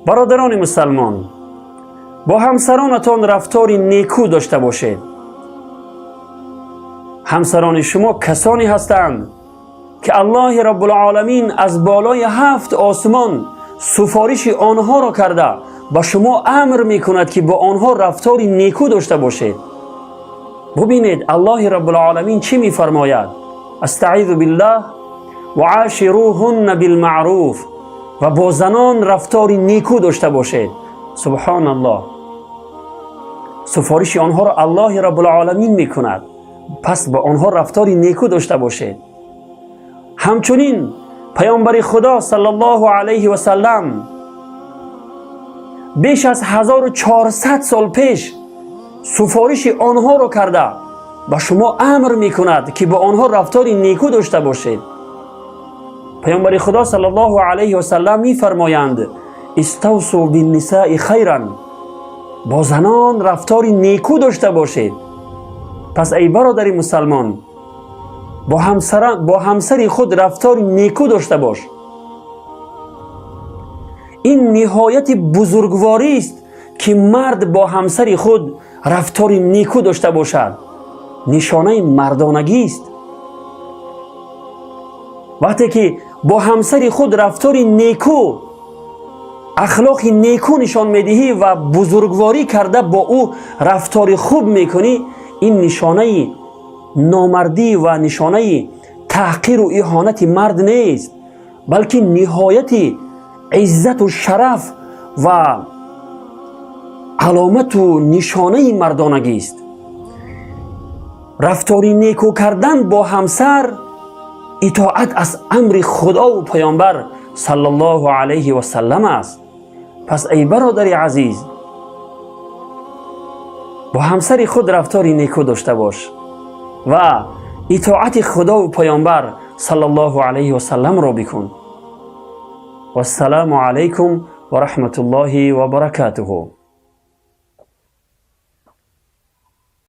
Бародарони мусалмон, бо ҳамсаронатон рафтори некӯ дошта бошед. Ҳамсарони шумо касоне ҳастанд, ки Аллоҳи Раббулоламин аз болои ҳафт осмон суфориши онҳоро карда, ба шумо амр мекунад, ки бо онҳо рафтори некӯ дошта бошед. Бубинед, Аллоҳи Раббулоламин чӣ мефармояд: Астаизу биллаҳ, وعاشروهن بالمعروف, ва бо занон рафтори некӯ дошта бошед. Субҳоналлоҳ, суфориши онҳоро Аллоҳи Раббулоламин мекунад, пас бо онҳо рафтори некӯ дошта бошед. Ҳамчунин Паёмбари Худо саллаллоҳу алайҳи васаллам беш аз 1400 сол пеш суфориши онҳоро карда, ба шумо амр мекунад, ки бо онҳо рафтори некӯ дошта бошед. Паёмбари Худо саллаллоҳу алайҳи васаллам мефармоянд: استوصوا بالنساء خيرا, бо занон рафтори некӯ дошта бошед. Пас, эй бародари мусалмон, бо ҳамсари худ рафтори некӯ дошта бош. Ин ниҳояти бузургворист, ки мард бо ҳамсари худ рафтори некӯ дошта бошад. Нишонаи мардонагист. Вақте ки бо ҳамсари худ рафтори некӯ, ахлоқи некӯ нишон медиҳӣ ва бузургворӣ карда бо ӯ рафтори хуб мекунӣ, ин нишонаи номардӣ ва нишонаи таҳқиру иҳонати мард нест, балки ниҳояти иззату шараф ва аломату нишонаи мардонагист. Рафтори некӯ кардан бо ҳамсар итоат аз амри Худову Паёмбар саллаллоҳу алайҳи васаллам аст. Пас, эй бародари азиз, бо ҳамсари худ рафтори некӯ дошта бош ва итоати Худову Паёмбар саллаллоҳу алайҳи васалламро бикун. Вассалому алайкум ва раҳматуллоҳи ва баракатуҳу.